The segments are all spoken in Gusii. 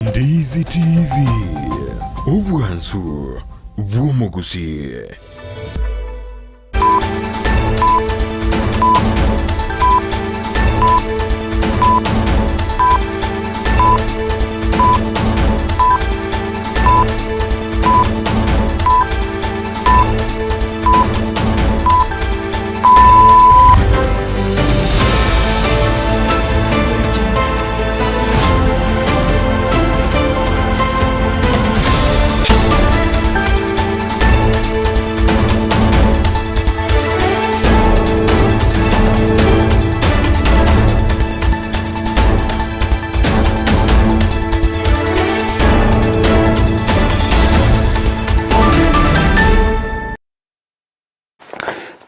Ndizi TV, obwansu bw'omogusii.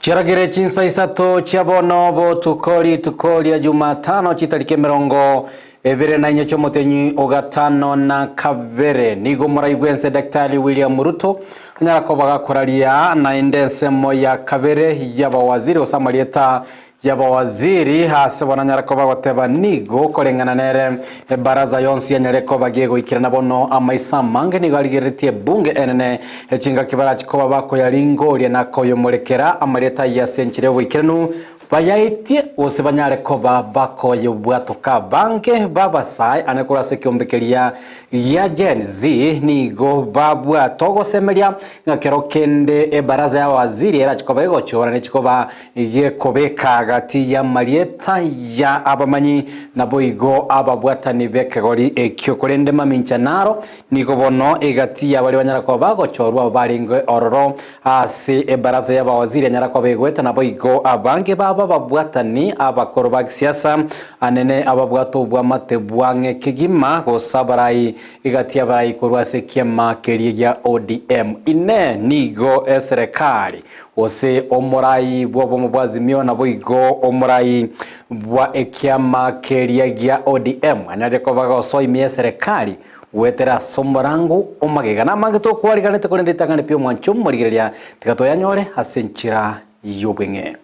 Chiaragire chinsa isato chia bono botuko rituko ria Jumatano chitariki emerongo ebere na inye chi'omotenyi o gatano na kabere. Nigo moraigwe ense Daktari William Ruto anyara koba gakoraria naende ensemo ya kabere y'abawaziri gose amarieta Y'abawaziri ase bono anyare koba goteba nigo koreng'ana nere ebaraza yonsi yanyare koba gegoikerana bono amaiso amange nigo arigereretie ebunge enene echingaki barachi koba bakoyaringoria na koyomorekera amarieta ayio ase enchera y'oboikeranu bayaetie gose banyare koba bakoyobwatoka abange b'abasae ane korwa ase ekeombe keria gia Gen Z nigo babwate ogosemeria ng'a kero kende ebaraza y'abawaziri erachi koba egochora nechikoba Gekobeka gati y'amarieta ya abamanyi, naboigo ababwatani b'ekegori ekio. Korende mamincha naro nigo bono egati ya baria banyara koba bagochorwa abo barenge ororo ase ebarasa y'abawaziri anyara koba egoeta, naboigo abange babo ababwatani abakoro ba gisiasa anene ababwate obwamate bwang'e kegima gose abarai egati y'abarai korwa ase ekiama keria gia ODM. Inee! Nigo eserekari Gose omorai bw'obomo bwa Azimio naboigo omorai bwa ekiama keria gia ODM anyarire koba gosoa ime y'eserekari goetera ase omorango omagega. Namange tokwariganete korende ritang'ani pi omwancho omorigereria tiga toyanyore ase enchera y'obweng'e.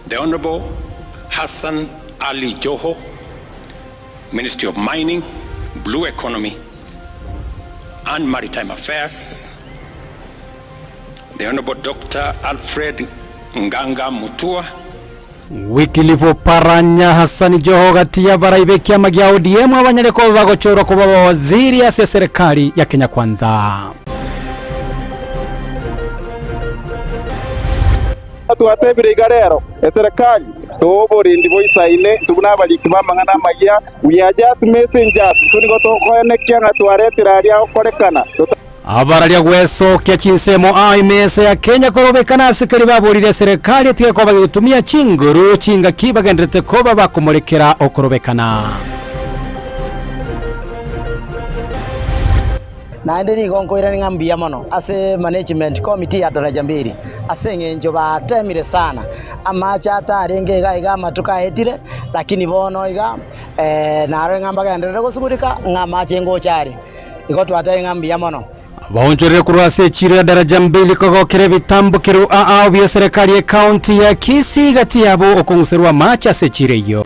The Honourable Hassan Ali Joho, Ministry of Mining, Blue Economy and Maritime Affairs, The Honourable Doctor Alfred Nganga Mutua, Wycliffe Oparanya, Hassan Joho gati y'abarai b'ekiama gia ODM abanyare koba bagochorwa koba abawaziri ase eserekari ya Kenya Kwanza. Twatebire iga rero, eserekari, toa oborendi boisaine, intwe buna abariki b'amang'ana amayia, we are just messengers, intwe nigo tokoenekia ng'a twaretire aria agokorekana. Abararia gwesokia chinsemo aa ime ense ya Kenya korobekana ase keria baborire eserekari etige koba gegotumia chinguru chingaki bagenderete koba bakomorekera okorobekana. Naende nigo nkoirania ng'a mbuya mono ase management committee ya Daraja Mbili ase eng'encho batemire sana, amache atarenge iga iga amatuko aetire, lakini bono iga narore ng'a mbagenderere gosugurika ng'a amache ngocha are. Igo twatebire ng'a mbuya mono. Baonchorire korwa ase echiiro ya Daraja Mbili kogokera ebitambokero aao bi'eserekari y'ecounty ya Kisii gati yabo okong'userwa amache ase echiiro eyio.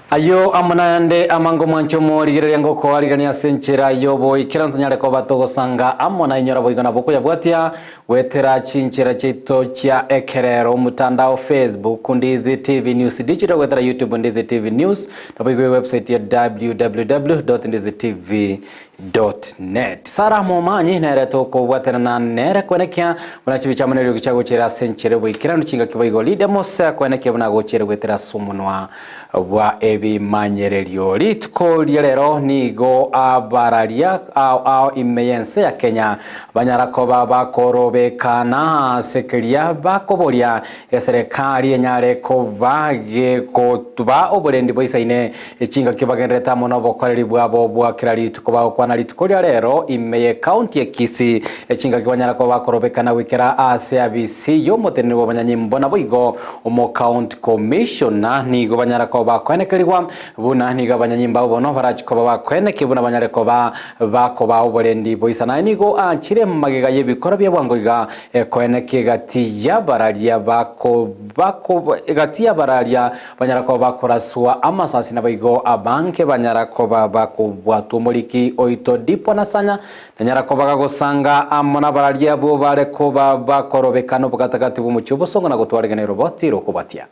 Ayio amo nayande amange omwanche omorigereria ngokoarigania ase enchera y'oboikeranu tonyare koba togosanga amo nainyora boigo nabo okoyabwatia goetera chinchera chiaito chia ekerero omotandao Facebook Ndizi TV News Digital goetera YouTube Ndizi TV News naboigo ewebsite ya www.ndizitv Net. Sarah Momanyi nere tokobwaterana nere kwenekia buna chibi chiamo neriogi chiagochiera ase enchera y'oboikeranu chingaki boigo Lydia Mose kwenekia buna agochiera goetera ase omonwa bwa ebimanyererio. Rituko ria rero nigo abararia ao ao ime y'ense ya Kenya banyara koba bakorobekana ase keria bakoboria eserekari enyare koba gegotuba oborendi boisaine Chingaki bagenderete amo nobokoreri bwabo bwa kera rituko bagokwana. gokwana rituko ria rero ime ye county ya Kisii echingaki banyara koba bakorobekana goikera ase abisi y'omoteneneri bw'abanyanyimbo naboigo omo county commissioner nigo banyara koba bakoenekerigwa Buna nigo abanyanyimba abwo bono barachie koba bakoeneke buna banyare koba bakobaa oborendi boisa. Naye nigo aachire magega y'ebikoro bia bwango iga ekoenekia egati y'abararia bako bako egati y'abararia banyara koba bakoraswa amasasi naboigo abange banyara koba bakobwatwa omoriki oito Dipo na Sanya nanyara koba gagosanga amo nabararia abwo bare koba bakorobekana obogatagati bw'omochie obosongo na gotwara rigena eroboti rokobatia.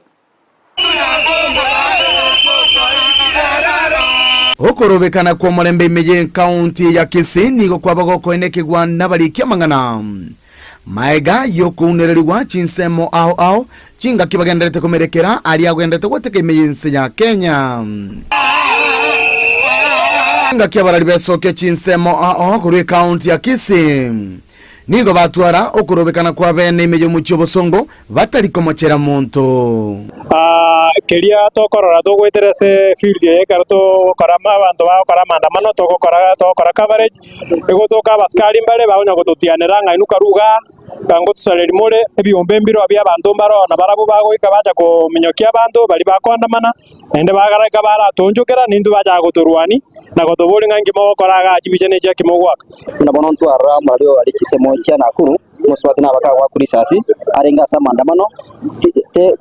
Okorobekana kw'omorembe ime y'ekaunti ya Kisii nigo kwaba gokoenekigwa nabariki amang'ana maega y'okounererigwa chinsemo ao ao chingaki bagendererete komerekera aria agendererete gwateka ime y'ense ya Kenya. Chingaki abarari besokia chinsemo ao ao korwa ekaunti ya Kisii Nigo batwara okorobekana kwa bene ime y'omochie obosongo, batari komochera monto. Keria tokorora togoetera ase field eye ekero togokora abanto bagokora amaandamano togokora togokora coverage, egotoka abasikari mbare bagonya gototianera ng'a inwe karue igaa, ngotosareria more, ebiombe mbireo bia abanto mbaro nabarabwo bagoika bacha kominyokia abanto baria bakoandamana. Naende bagaraika baratoonchokera, nintwe bachaka gotorwania, na gotoboria ng'a inki mogokora igaa chibicha ne chiaki mogoaka. Buna bono ntwarora omorari oyo are chisemo chia Nakuru, omosubati nabake agoakwa risasi, arenge ase amaandamano,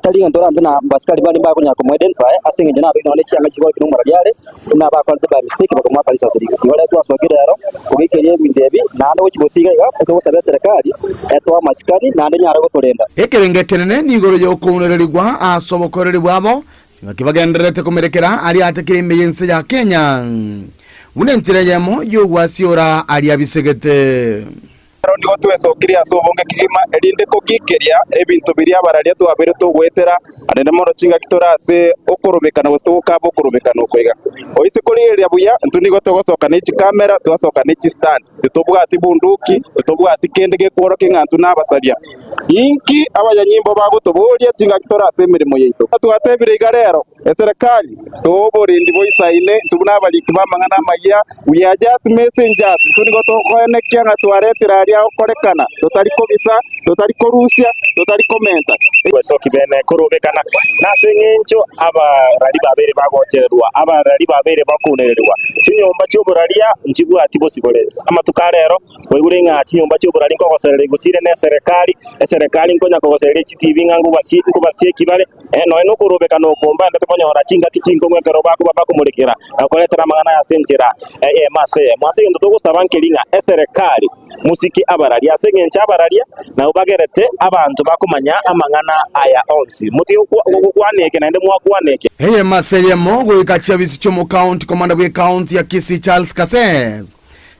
tari ng'a ntorante na abasikari baria mbakonyara komo-identify ase eng'encho nabegete nonya ne chianga chigokire nomorari are, buna bakorete by mistake bakamoaka risasi riria. Igo rero twasokire rero kogeikeria ebinto ebi, naende gochia gosiga iga, etogosaba eserekari etoe amasikani naende enyare gotorenda. Ekerengo ekenene niigoro y'okounererigwa ase obokoreri bwabo, chingaki bagendererete komerekera aria atekire ime y'ense ya Kenya, buna enchera eyemo y'ogwasiora aria abisegete. Ero nigo twesokirie ase obonge kegima, erinde kogikeria ebinto biria abararia twabeire togoetera, naende mono chingaki tore ase okorobekana gose togokaba okorobekana oko iga. Oise korigereria buya, intwe nigo togosoka ne chikamera, twasoka ne chistand, titobwati bunduki, titobwati kende gekworokia ng'a intwe nabasaria. Inki abanyanyimbo bagotoboria chingaki tore ase emeremo yaito? Twatebire iga rero, Eserekari, toa oborendi boisaine, intwe buna abariki b'amang'ana amayia, we are just messengers, intwe nigo tokoenekia ng'a twaretire aria agokorekana, totari kobisa, totari korusia, totari komenta. Gwesoki bene korobekana, nase engencho abarari babeire bagochererwa, abarari babeire bakounererigwa. Chinyomba chi'oboraria nchibwati bosibore. Amatuko a rero Kwaigure ng'a chinyomba chi'oborari nkogosererigwa chire neserekari, eserekari nkonya kogosereria chitibi ng'a nkobasieki bare, ee, nonya nokorobekana oko mbaendete konyora chingaki chinkong'u ekero bakoba bakomorekera na gokoretera amang'ana aya ase enchera eyemo ase eyemo. Ase egento togosaba nkeri ng'a eserekari mosike abararia, ase engencho abararia nabwo bagerete abanto bakomanya amang'ana aya onsi. Motige gokwana eke naende mwakwana eke. Eyemo ase eyemo goika chiabisi chi'omokaunti komanda bw'ekaunti ya Kisii Charles Kasese.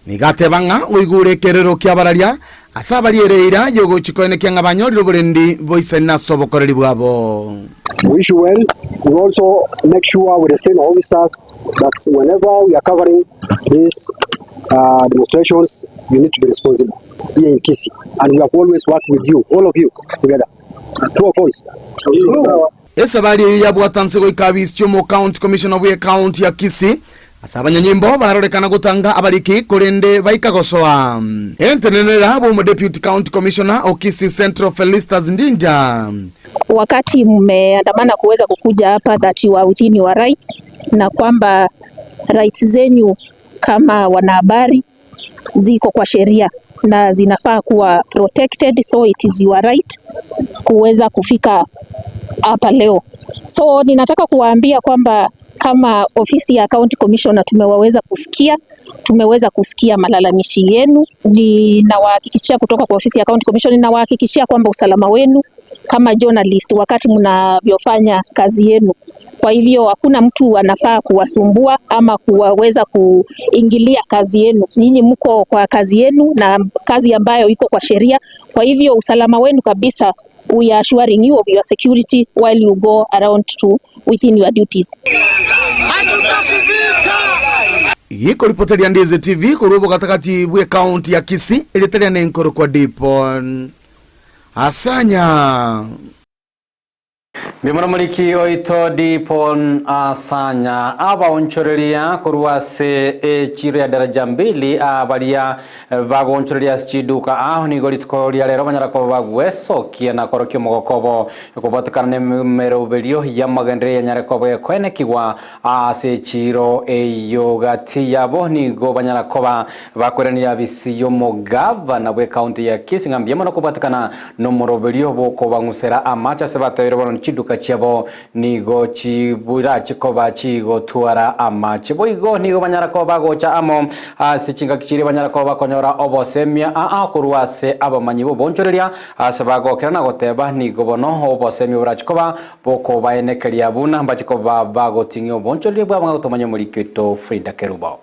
Nigo ateba ng'a oigure ekerero ki'abararia ase abariere eira y'ogochia koenekia ng'a banyorire oborendi boisaine ase obokoreri bwabo. We wish you well. We also make sure we restrain our officers that whenever we are covering these uh, demonstrations, you need to be responsible here in Kisii. And we have always worked with you, all of you together. True or false? True. Esabari eyio yabwata nse goika abisi chi'omocounty commissioner bw'ecounty ya Kisii Ase abanyanyimbo barorekana gotanga abariki, korende baika gosoa. Entenenera bw'omodeputy county commissioner o Kisii Central Felistus Ndinja. Wakati mmeandamana kuweza kukuja hapa that you are within your rights na kwamba rights zenyu kama wanahabari ziko kwa sheria na zinafaa kuwa protected, so it is your right kuweza kufika hapa leo. So ninataka kuwaambia kwamba kama ofisi ya County Commissioner tumewaweza kusikia, tumeweza kusikia malalamishi yenu. Ninawahakikishia kutoka kwa ofisi ya County Commissioner, ninawahakikishia kwamba usalama wenu kama journalist wakati mnavyofanya kazi yenu. Kwa hivyo hakuna mtu anafaa kuwasumbua ama kuwaweza kuingilia kazi yenu. Nyinyi mko kwa kazi yenu na kazi ambayo iko kwa sheria. Kwa hivyo usalama wenu kabisa, we are assuring you of your security while you go around to within your duties. Gikoripoteria Ndizi TV korwa obogatagati bw'ekaunti ya Kisii, erieta riane nkorokwa Dipon Asanya. Mbuya moriki oito Dipon Asanya abaonchoreria korwa ase echiro ya Daraja Mbili abaria bagoonchoreria ase chiduka ao nigo rituko ria rero banyara koba bagwesokia na korokia omogoko obo kobwatekana nemeroberio y'amagenderero yanyare koba gekoenekigwa Ase echiiro eyio gati yabo nigo banyara koba bakoiranirie abisi y'omogavana bw'ecounty ya Kisii ng'a mbuya mono kobwatekana nomoroberio bw'okobang'usera amache ase batebeire bono chiduka chiabo nigo chirache koba chigotwara amache. Boigo nigo banyara koba bagocha amo ase chingaki chiria banyara koba bakonyora obosemia aa korwa ase abamanyi b'obonchoreria ase bagokera na goteba nigo bono obosemia borache koba Bokobaenekeria buna mbache koba bagoting'ia obonchoreria bwabo ng'a gotomanya omoriki oito Frida Kerubo.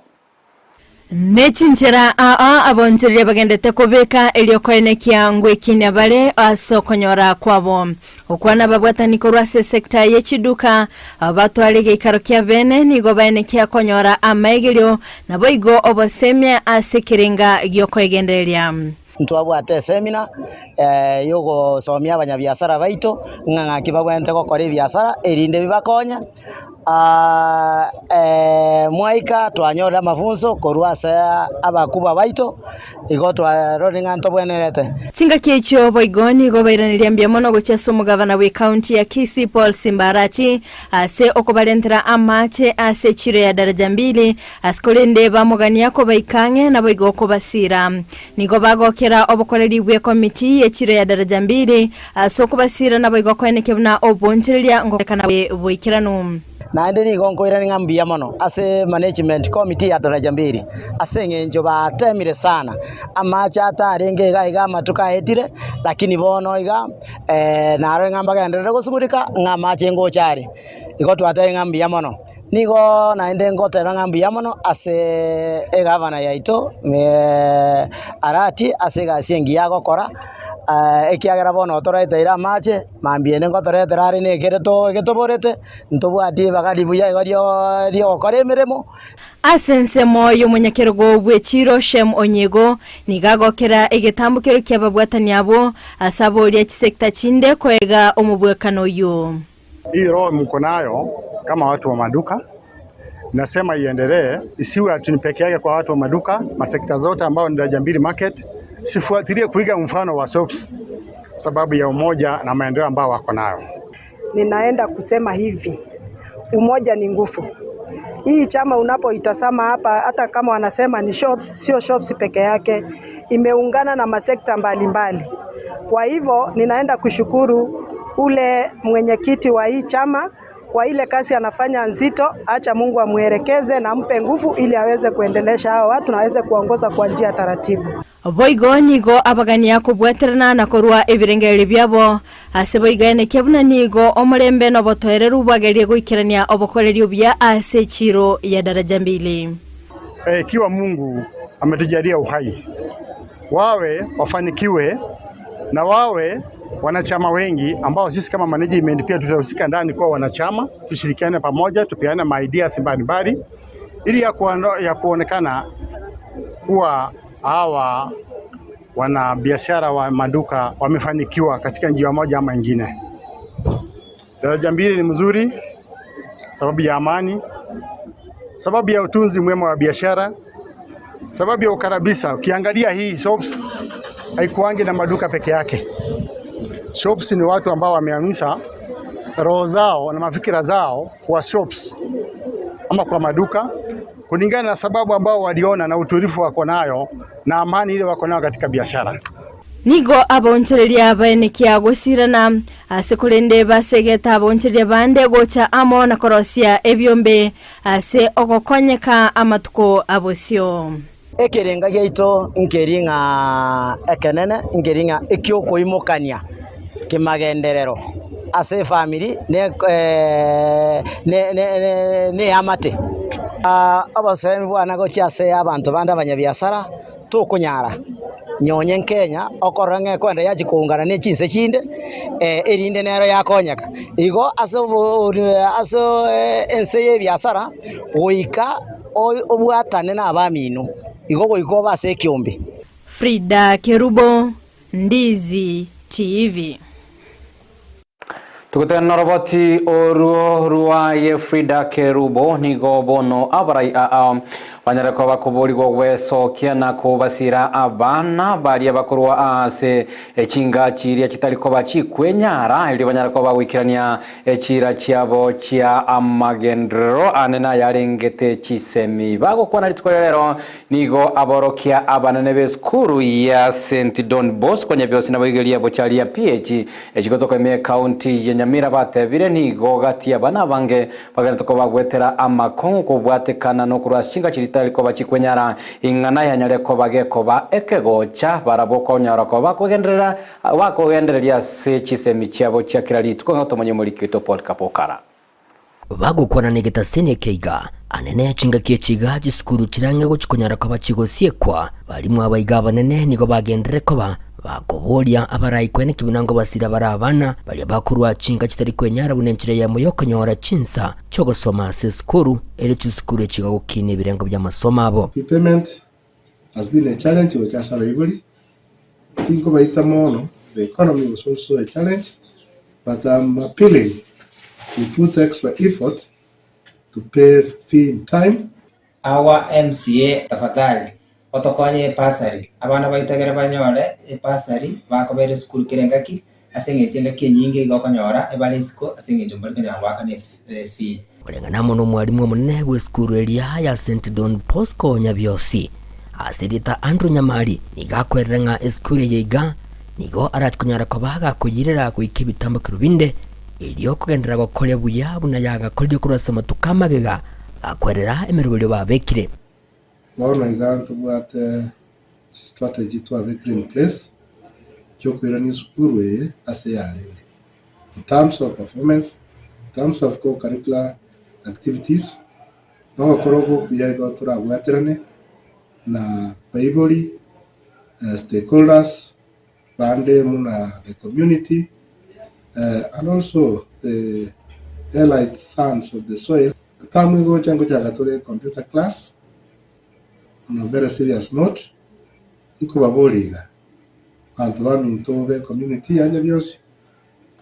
Ne chinchera aa abonchoreria bagendete kobeka erio koenekia ngwekinia bare ase okonyora kwabo. Okwana ababwatani korwa ase esecta ye chiduka batware egeikaro kia bene nigo baenekia konyora amaegerio naboigo obosemia ase ekerenga giokoegendereria. Ntwabwate esemina yogosomia abanyabiasara baito ng'a ng'aki babwenerete gokora ebiasara erinde bibakonye, mwaika twanyorire amafunso korwa ase abakubwa baito, igo twarorire ng'a ntobwenerete. Chingaki echio boigo nigo bairaneria mbuya mono gochia ase omogavana bw'ecounty ya Kisii Paul Simba Arati ase okobarentera amache ase echiro ya Daraja Mbili Ase korende bamogania kobaika ang'e naboigo kobasiira. Nigo bagokera obokoreri bw'ekomiti y'echiro ya daraja mbili ase okobasiira naboigo koenekia buna obonchoreria ngokorekana bwe boikeranu. Naende nigo nkoirania ng'a mbuya mono ase management committee ya Daraja Mbili ase eng'encho batemire sana, amache atarenge iga iga amatuko aetire, lakini bono iga narore ng'a mbagenderere gosugurika ng'a amache ngocha are. Igo twatebire ng'a mbuya mono. Nigo naende ngoteba ng'a mbuya mono ase egavana yaito Arati ase egasi engiya agokora, ekiagera bono otoreteire amache, mambia ende ngotoretera are na ekere getoborete, ntobwati ribaga ribuya igo riogokora emeremo. Ase ensemo y'omonyakerogo bw'echiiro Shem Onyiego nigo agokera egetambokero ki'ababwatani abwo ase aboria chisecta chinde koega omobwekano oyio. Hii roho mko nayo kama watu wa maduka, nasema iendelee, isiwe ati ni peke yake kwa watu wa maduka, masekta zote ambao ni Daraja Mbili Market sifuatilie kuiga mfano wa shops, sababu ya umoja na maendeleo ambao wako nayo. Ninaenda kusema hivi, umoja ni nguvu. Hii chama unapoitazama hapa, hata kama wanasema ni shops, sio shops peke yake, imeungana na masekta mbalimbali. Kwa hivyo ninaenda kushukuru ule mwenyekiti wa hii chama kwa ile kazi anafanya nzito. Acha Mungu amwelekeze na ampe nguvu ili aweze kuendelesha hao watu na aweze kuongoza kwa njia taratibu. Boigo nigo abagania kobwaterana na korua ebirengererio biabo ase boigaenekia buna nigo omorembe na obotoereru bwagerire goikerania obokoreri obuya ase echiiro ya daraja mbili. Ikiwa Mungu ametujalia uhai, wawe wafanikiwe na wawe wanachama wengi ambao sisi kama management pia tutahusika ndani kuwa wanachama, tushirikiane pamoja, tupeane ma ideas mbalimbali ili ya, ya kuonekana kuwa hawa wanabiashara wa maduka wamefanikiwa katika njia moja ama ingine. Daraja mbili ni mzuri sababu ya amani, sababu ya utunzi mwema wa biashara, sababu ya ukarabisa. Ukiangalia hii shops haikuangi na maduka peke yake. Shops ni watu ambao wameamisha roho zao na mafikira zao kwa shops ama kwa maduka kulingana na sababu ambao waliona na utulivu wako nayo na amani ile wako nayo katika biashara. Nigo abaonchoreria baenekia gosirana, ase korende basegete abaonchoreria bande gocha amo na korosia ebiombe ase ogokonyeka amatuko a bosio. Ekerenga giaito nkeri ng'a ekenene, nkeri ng'a ekiokoimokania kemagenderero ase efamiri ne ne eamate. Obosemi bwane gochia ase abanto bande abanyabiasara, tokonyara nonye Kenya okorora ng'a ekoenda yachia koungana ne chinse chinde erinde nero yakonyeka. Igo ase ase ense ya ebiasara goika obwatane na abamino, igo goika obe ase ekeombe. Frida Kerubo, Ndizi TV. Togotera noroboti orwo rwaye Frida Kerubo nigo bono abarai aa banyare koba koborigwa gwesokia na kobasira abana baria bakorwa ase chinga chiria chitari koba chikwenyara erio banyare koba goikerania Echiira chiabo chia amagenderero ane nayarengete chisemi. Bagokwana rituko ria rero, nigo aborokia abanene b'esukuru ya St Don Bosco Nyabiosi naboigeria bocharia PH echigotoka ime ekaunti ya Nyamira batebire nigo gati abana abange bagenderete koba goetera amakong'u kobwatekana nokorwa ase chingaki chitari koba chikwenyara ing'ana yanyare koba gekoba ekegocha barabwo konyora koba bakwegenderera Bakogendereria ase chisemi chiabo chia kera rituko ng'a tomonye omoriki oito Paul Kapokara. Bagokwana negetaseni eke iga, Anene chingaki echi iga chisukuru chirang'e gochia konyara koba chigosiekwa, barimu aba iga abanene nigo bagenderere koba bakoboria abarai koeneki buna ngobasira bare abana baria bakorwa chinka chitari kwenyara buna enchera eyemo yokonyora chinsa chiogosoma ase esukuru erio chisukuru echi iga gokinia ebirengo bi'amasomo abo. Repayment has been a challenge gocha ase abaibori, tinkobaita mono, the economy was also a challenge, but I'm appealing to put extra effort to pay fee in time. Our MCA tafadhali otokonye ebursary, abana baito ekero banyore ebursary bakobera esukuru kera engaki ase eng'encho engaki enyinge iga okonyora ebare isiko ase eng'encho mbari konyara goakana efee. Koreng'ana amo nomwalimu omonene bw'esukuru eria ya St Don Bosco Nyabiosi, ase erieta Andrew Nyamari, nigo akwerera ng'a esukuru eye iga nigo arache konyara koba gakoyirera goika ebitambokero binde, erio kogenderera gokoria buya buna yagakorire korwa ase amatuko amagega gakwerera emeroberio babekire. Bono iga ntobwate chistrategy twabekire in place chiokoirania esukuru eye ase yarenge in terms of performance, in terms of co-curricular activities, na ogokora oko okuya igo torabwaterane na baibori, stakeholders bande buna the community and also the elite sons of the soil. Term egocha ngochaka tore computer class on a very serious note, nkobaboria iga, abanto baminto be community ya Nyabiosi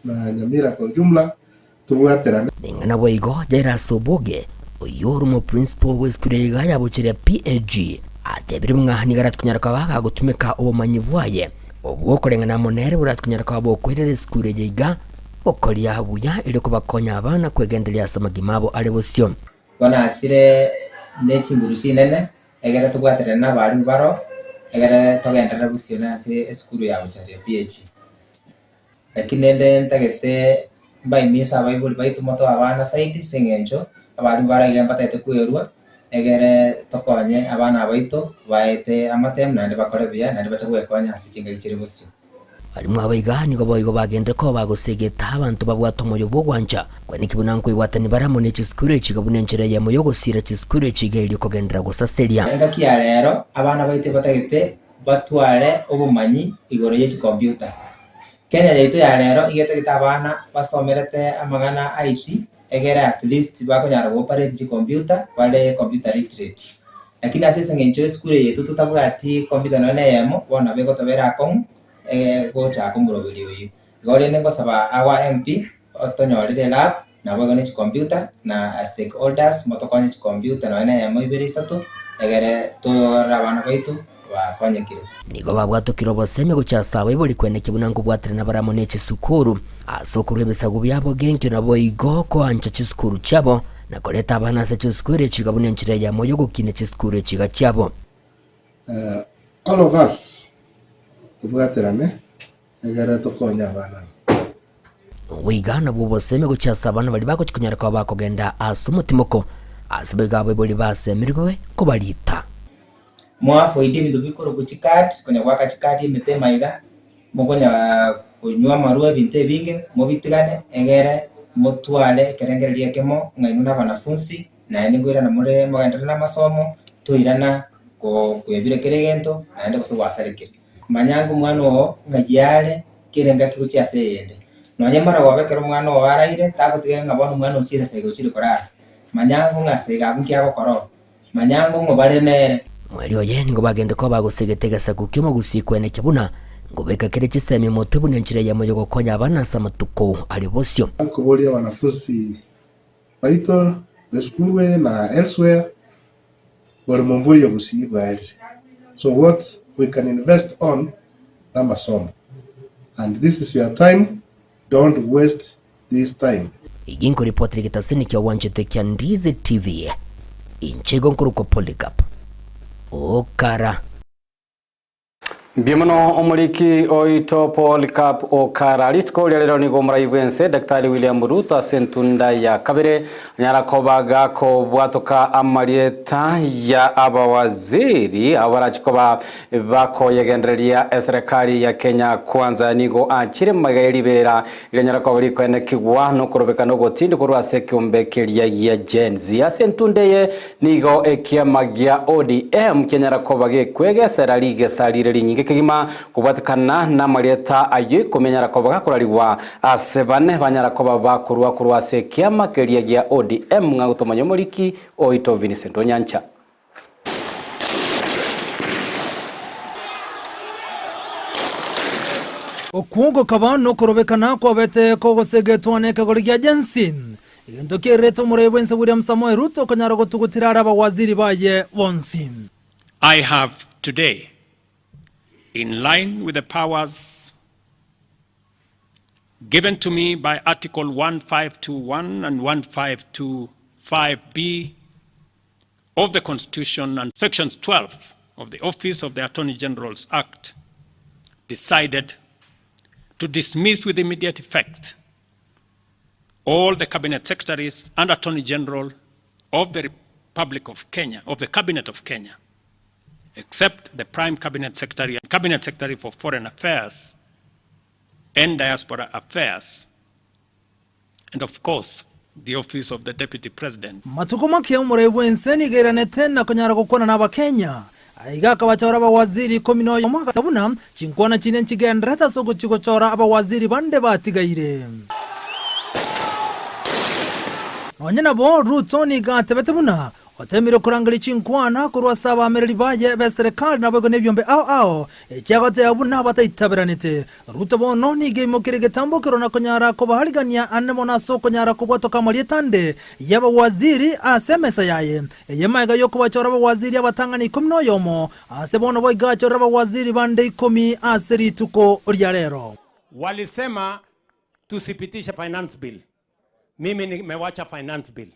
na Nyamira kwa ujumla tobwaterane. Ning'ana boigo Jairus Oboge, oyio ore omoprincipo bw'esukuru eye iga yabocheria PAG, atebire buna nigo arache konyara koba gagotumeka obomanyi bwaye obwo okoreng'ana amo nere borache konyara koba bokoirera esukuru eye iga gokoria buya erio kobakonya abana kwegendereria ase amagima abo are bosio. Igo nachire ne chinguru chinene, egere tobwaterane nabarimu baro, egere togenderere bosio ase esukuru ya Bocharia PAG. Lakini rende ntagete mbaimiise abaibori baito motoe abana zaidi ase eng'encho abarimu bare iga mbatagete kwerua, egere tokonye abana baito baete amatemu naende bakore buya naende bache gwekonya ase chingaki chire bosio. Barimo aba iga nigo boigo bagenderere koba bagosegeta abanto babwate omoyo bw'ogwancha, kwaneki buna nkoibwatania bare amo ne chisukuru echi iga buna enchera eyemo y'ogosiira chisukuru echi iga erio kogenderera gosaseria. Engaki ya rero abana baito batagete batware obomanyi igoro ye chicomputer. Kenya yaito ya rero iga etagete abana basomerete amang'ana a IT egere at least bakonyara go operate chicomputer bare computer literate. Lakini ase eseng'encho esukuru eye yaito totabwati computer nonya na eyemo, bono nabo egotobera akong'u gochaka omoroberi oyio. Igo rende ngosaba our MP otonyorere elab naboigo ne chicomputer na stakeholders motokonye chicomputer nonya na eyemo ibere isato egere torore abana baito bakonyekire. Nigo babwatokire obosemi gochia ase abaibori kweneki buna nkobwaterana bare amo ne chisukuru ase okorua ebisaku biabo genkio naboigo koancha chisukuru chiabo na koreta abana ase chisukuru echiga buna enchera eyemo y'ogokinia chisukuru echiga chiabo. All of us tobwaterane egere tokonye abana aba. Oboiga nabwo obosemi gochia ase abana baria bagochia konyara koba bakogenda ase omotimoko, ase boigo abaibori basemerigwe kobarita. Mwafoidi ebinto bikorokwa chicard, konya goaka chicard emete maiga, mokonya konywa amarwa ebinto ebinge, mobitigane egere motware ekerengererio ekemo ng'a inwe na abanafunsi, naende nkoirana more mogenderere na amasomo, toirana ko kwebire kera egento naende gose gwasarekire. Manya ng'a omwana oo ng'ai are kera engaki gochia ase eyende. Nonye maragoba ekero omwana oo araire, tagotiga ng'a bono omwana ochire ase iga ochire korara. Manya ng'o ng'a ase iga abwo nki agokora oo. Manya ng'o ng'o bare nere. Mweri oye nigo bagende koba bagosegete egesaku ki'omogusii kwenekia buna Ngobeka kere chisemi motwe buna enchera eyemo y'ogokonya abana ase amatuko are bosio. Nkoboria wanafunzi baito besukuru eye na elsewhere borimo mboiyo gusii bwaerire so what we can invest on namasomo and this is your time don't waste this time. Eyio nkoripotera egetaseni kia gwanchete kia Ndizi TV. Inche igo nkorokwa Polycarp Okara. Mbuya mono omoriki oito Polycarp Okara. Rituko ria rero nigo omorai bw'ense Daktari William Ruto ase entunda ya kabere anyara koba gakobwatoka amarieta ya abawaziri abo barachi koba bakoyegendereria eserekari ya Kenya Kwanza. Nigo achire magega ye riberera Rianyara koba rikoenekigwa nokorobekana ogotindi korwa ase ekeombe keria gia Gen Z. Ase entunda eye nigo ekiama gia ODM kianyara koba gekwegesera rigesa rire rinyinge kegima kobwatekana namarieta ayio ikomi anyara koba gakorarigwa ase bane banyara koba bakorwa korwa ase ekiama keria gia ODM ng'a gotomanya omoriki oito Vincent Onyancha. Okwo gokaba nokorobekana kwabete kogosegetwa nekegori gia Gen-Z, egento kiererete omorai bw'ense William Samoei Ruto okonyara gotugutera are abawaziri baye bonsi. I have today, in line with the powers given to me by Article 1521 and 1525B of the Constitution and Sections 12 of the Office of the Attorney General's Act, decided to dismiss with immediate effect all the cabinet secretaries and Attorney General of the Republic of Kenya, of the Cabinet of Kenya, except the Prime Cabinet Secretary and Cabinet Secretary for Foreign Affairs and Diaspora Affairs, and of course the office of the Deputy President. Matuko make omorai bw'ense nigo airanete na konyara gokwana n'Abakenya. Aiga akabachora abawaziri ikomi na oyomo agasaba buna chinkwana chinde nchigendererete ase ogochia gochora abawaziri bande batigaire. Nonye nabo, Ruto nigo atebete buna Otemire korangeria chinkwana korwa ase abaamereri baye b'eserekari naboigo nebiombe ao ao, echiagoteba buna bataitaberanete. Ruto bono nigo aimokirie egetambokero na konyara kobaarigania ane mono ase okonyara kobwatoka amarieta ande y'abawaziri ase emesa yaye, eye magega y'okobachora abawaziri abatang'ani ikomi noyomo, ase bono boigo achorire abawaziri bande ikomi ase rituko ria rero. Walisema tusipitishe finance bill. Mimi nimewacha finance bill.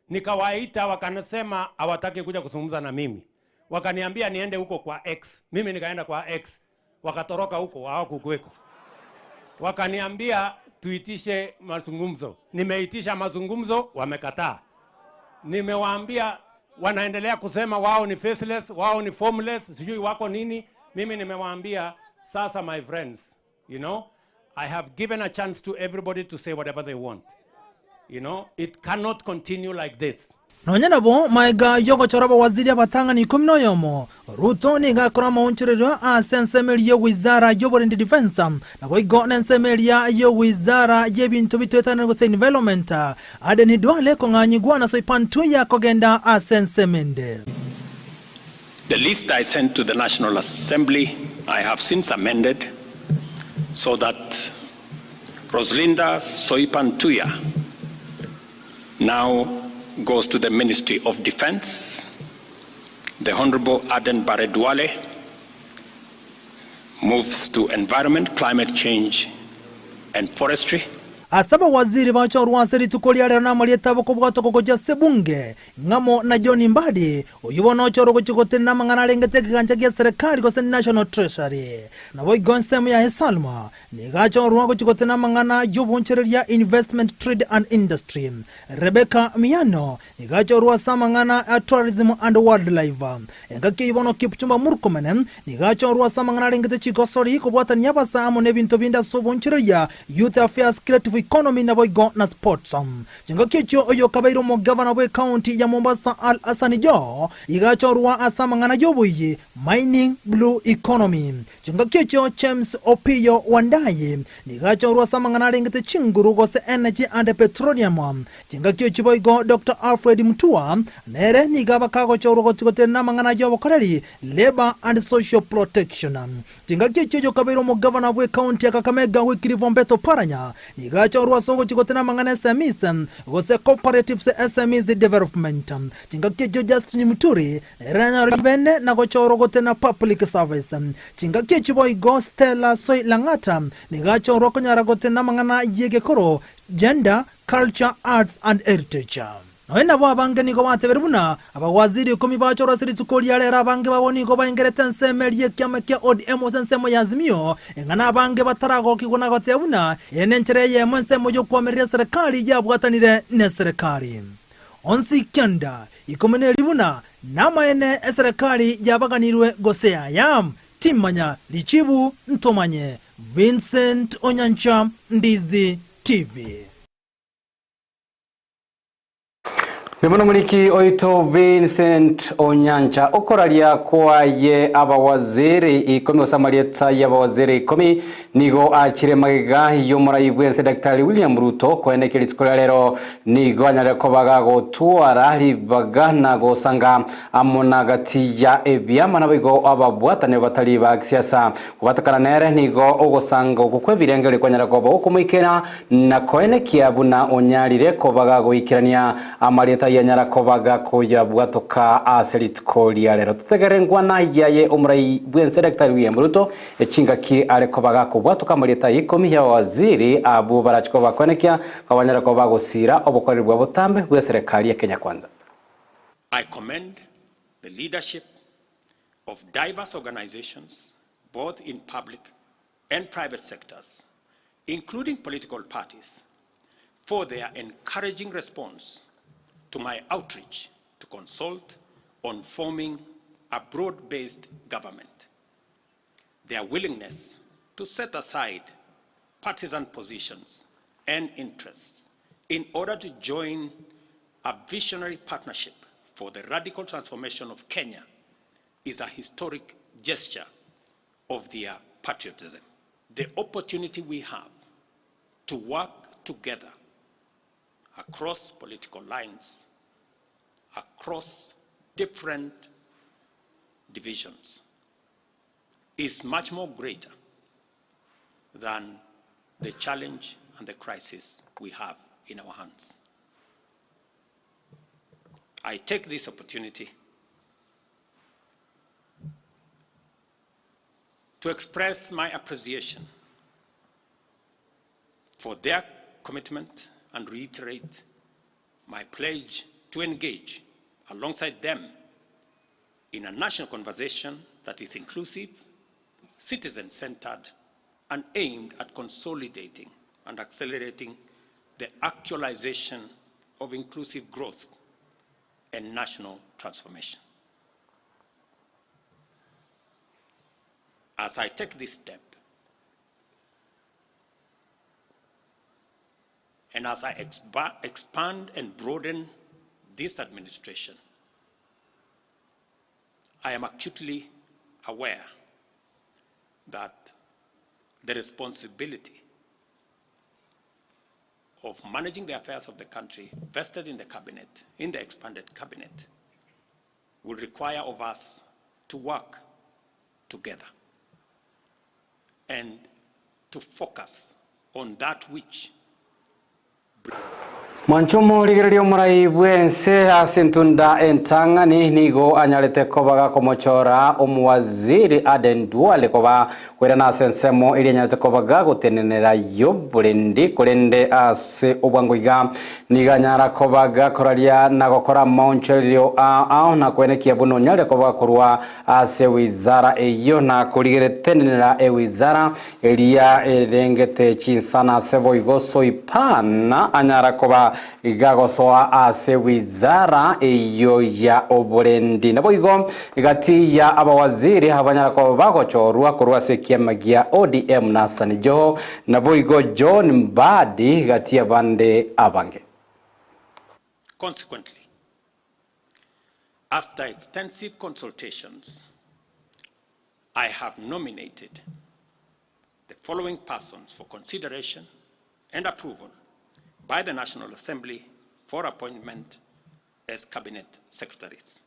Nikawaita wakanasema hawataki kuja kuzungumza na mimi. Wakaniambia niende huko kwa X. Mimi nikaenda kwa X. Wakatoroka huko hawakukuweko. Wakaniambia tuitishe mazungumzo. Nimeitisha mazungumzo, wamekataa. Nimewaambia wanaendelea kusema wao ni faceless, wao ni formless, sijui wako nini. Mimi nimewaambia sasa, my friends, you know, I have given a chance to everybody to say whatever they want. You know, it cannot continue like this. Nonya nabo, magega y'ogochora abawaziri abatang'ani ikomi na oyomo, Ruto nigo akora amaonchorerio ase ensemo eria y'ewizara y'oborendi Defence, naboigo nensemo eria y'ewizara y'ebinto bitoetanire gose Environment, Aden Duale kong'anyigwa na Soipan Tuya kogenda ase ensemo ende. The list I sent to the National Assembly I have since amended so that Roslinda Soipan Tuya now goes to the Ministry of Defense. The Honorable Aden Bare Duale moves to Environment, Climate Change and Forestry. Ase abawaziri bachorwa ase rituko ria rero namarieta abo kobwatoka gochia ase ebunge, ng'amo na John Mbadi, oyio bono ochorwa gochia gotenena amang'ana arengete ekegancha gia serikali gose National Treasury. Naboigo ensemo yaye Salma nigo achorwa gochia gotenena amang'ana y'obonchoreria Investment, Trade and Industry. Rebecca Miano nigo achorwa ase amang'ana a Tourism and Wildlife. Engaki eyio bono Kipchumba Murkomen nigo achorwa ase amang'ana arengete chigosori, kobwatania abasaa amo nebinto binde ase obonchoreria, Youth Affairs, Creative. Economy naboigo na Sports. Chingaki echio oyokabeire omogavana bw'ecounty ya Mombasa Al Hassan Joho iga achorwa ase amang'ana y'oboiyi, Mining, Blue Economy. Chingaki echio James Opiyo Wandayi nigo achorwa ase amang'ana arengete chinguru gose Energy and Petroleum. Chingaki echio boigo Doctor Alfred Mutua nere nigo abakagochorwa gotigotenena amang'ana y'obokoreri, Labour and Social Protection. Chingaki echio oyokabeire omogavana bw'ecounty ya Kakamega Wycliffe Ombetto Oparanya nigo achorwa ase ogochia gotena amang'ana SMEs gose Cooperatives SMEs Development. Chingaki echio Justin Muturi nere nanyore ribene na gochorwa gotena Public Service. Chingaki echio boigo Stella Soi Lang'ata nigo achorwa konyara gotena amang'ana y'egekoro, Gender, Culture, Arts and Heritage. Nonya nabo abange nigo batebire buna abawaziri ikomi bachorwa ase rituko ria rero abange babo nigo baengerete ensemo eria y'ekiama kia ODM gose ensemo ya Azimio, eng'ana abange bataragokigwa na goteba buna eye nenchera eyemo ensemo y'okoamereria eserekari yabwatanire neserekari. Onsi kianda ikomi neri buna namaene eserekari yabaganirwe gose yaya. Timanya richibu ntomanye. Vincent Onyancha, Ndizi TV. Nibono omoriki oito Vincent Onyancha okoraria kwaye abawaziri ikomi gose amarieta y'abawaziri ikomi nigo achire magega y'omorai bw'ense Daktari William Ruto koenekia rituko ria rero nigo anyare koba gagotwara ribaga na gosanga amo na gati ya ebiama naboigo ababwatani batari ba gisiasa kobatakana nere nigo ogosanga okwo kw'ebirengererio kwanyara koba gokomoikera Na koenekia buna onyarire koba gagoikerania amarieta ayanyara koba gakoyabwatoka ase rituko ria rero. Totegerere nkwana yaye omorai bw'ense Daktari William Ruto echingaki are koba gakobwatoka amarieta aye ikomi y'abawaziri abwo barache koba bakoenekia ng'a banyare koba bagosira obokoreri bwa botambe bw'eserekari ya Kenya Kwanza. I commend the leadership of diverse organizations both in public and private sectors, including political parties, for their encouraging response to my outreach to consult on forming a broad-based government. Their willingness to set aside partisan positions and interests in order to join a visionary partnership for the radical transformation of Kenya is a historic gesture of their patriotism. The opportunity we have to work together across political lines, across different divisions, is much more greater than the challenge and the crisis we have in our hands. I take this opportunity to express my appreciation for their commitment and reiterate my pledge to engage alongside them in a national conversation that is inclusive, citizen-centered, and aimed at consolidating and accelerating the actualization of inclusive growth and national transformation. As I take this step, and as I expand and broaden this administration, I am acutely aware that the responsibility of managing the affairs of the country vested in the cabinet, in the expanded cabinet, will require of us to work together and to focus on that which Mwanche omorigereria omorai bw'ense ase entunda entang'ani nigo anyarete koba gakomochora omowaziri Aden Duale koba koirana ase ensemo eria anyarete koba gagotenenera y'oborendi korende ase obwango iga nigo anyara koba gakoraria na gokora amaonchorerio ao na koenekia buna onyarire koba gakorwa Ase wizara eyio na korigeretenenera ewizara eria erengete chinsana ase boigo Soipan anyara koba gagosoa ase wizara eyio ya oborendi. Naboigo gati ya abawaziri abanyara koba bagochorwa korwa ase ekiama gia ODM na Hassan Joho, naboigo John Mbadi gati y'abande abange. Consequently, after extensive consultations, I have nominated the following persons for consideration and approval by the National Assembly for appointment as cabinet secretaries.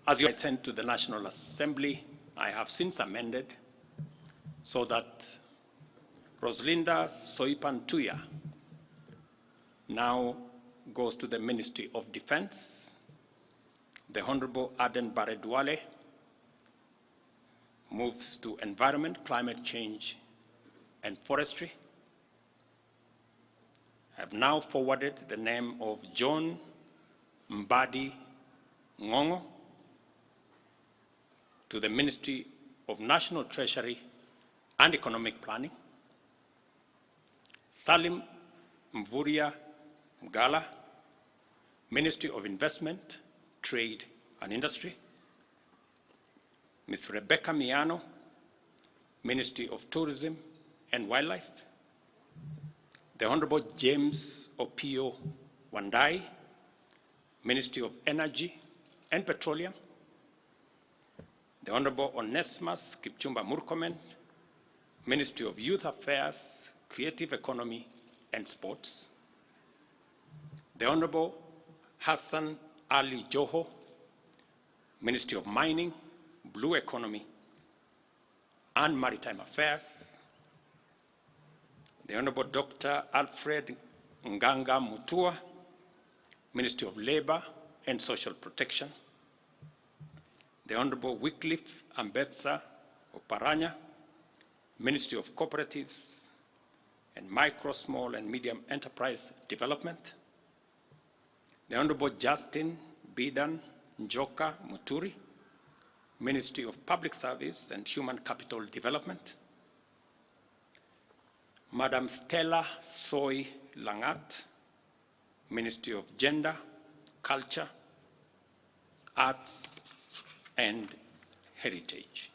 As you sent to the National Assembly, I have since amended so that Roslinda Soipan Tuya now goes to the Ministry of Defense. The Honorable Aden Barre Duale moves to Environment, Climate Change and Forestry. I have now forwarded the name of John Mbadi Ngongo to the Ministry of National Treasury and Economic Planning. Salim Mvurya Mgala, Ministry of Investment, Trade and Industry. Ms. Rebecca Miano, Ministry of Tourism and Wildlife. The Honorable James Opio Wandai, Ministry of Energy and Petroleum. The Honorable Onesmus Kipchumba Murkomen, Ministry of Youth Affairs, Creative Economy and Sports. The Honorable Hassan Ali Joho, Ministry of Mining, Blue Economy and Maritime Affairs. The Honorable Dr. Alfred Nganga Mutua, Ministry of Labor and Social Protection. The Honorable Wycliffe Ambetsa Oparanya, Ministry of Cooperatives and Micro, Small and Medium Enterprise Development. The Honorable Justin Bidan Njoka Muturi, Ministry of Public Service and Human Capital Development. Madam Stella Soy Langat, Ministry of Gender, Culture, Arts and Heritage.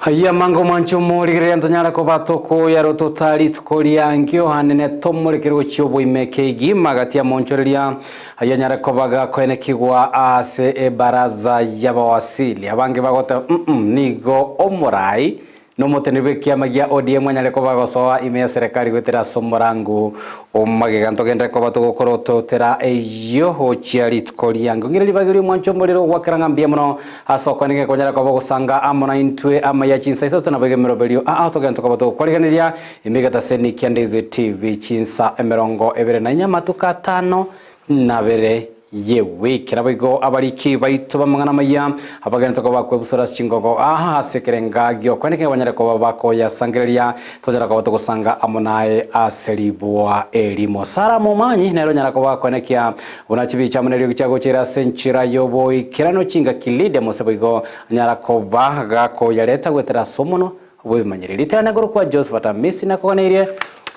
Ayia mango mwancho morigereria ntonyare koba tokoyarwo totari rituko riangio hanene tomorekerwe gochia oboime keigima gati ya monchoreria ayia nyare koba gakoenekigwa ase ebaraza y'abawasili abange bagoteba mm nigo omorai nomoteni bwa ekiama gia ODM anyare koba gosoa ime ya serikali gwetera ase omorango omagega ntogende koba togokora ototera eyio gochia rituko riango ng'ire ribaga ria omwancho omorero gwakera ng'a mbuya mono ase okwanenge konyara koba gosanga amo na intwe amaya chinsa isato nabo iga emeroberio aa togende tokoba togokwarigereria ime egetaseni kia Ndizi TV chinsa emerongo ebere na inya amatuko atano na abere y'ewiki. Naboigo abariki baito b'amang'ana amaya abagenete koba bakwebusora ase chingogo aha ase ekerenga gi'okwenekera banyare koba bakoyasangereria tonyara koba togosanga amo naye ase ribua erimo. Sara Momanyi nere onyara koba akwenekia buna chibicha amo neriogi chiagochera ase enchera y'oboikeranu chingaki Lydia Mose boigo anyara koba gakoyareta goetera ase omonwa bw'ebimanyereri. Ritera negoro kwa Josephat Amisi nakoganeirie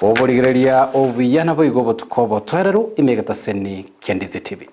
oborigereria obuya naboigo obotuko obotoereru ime egetaseni kia Ndizi TV.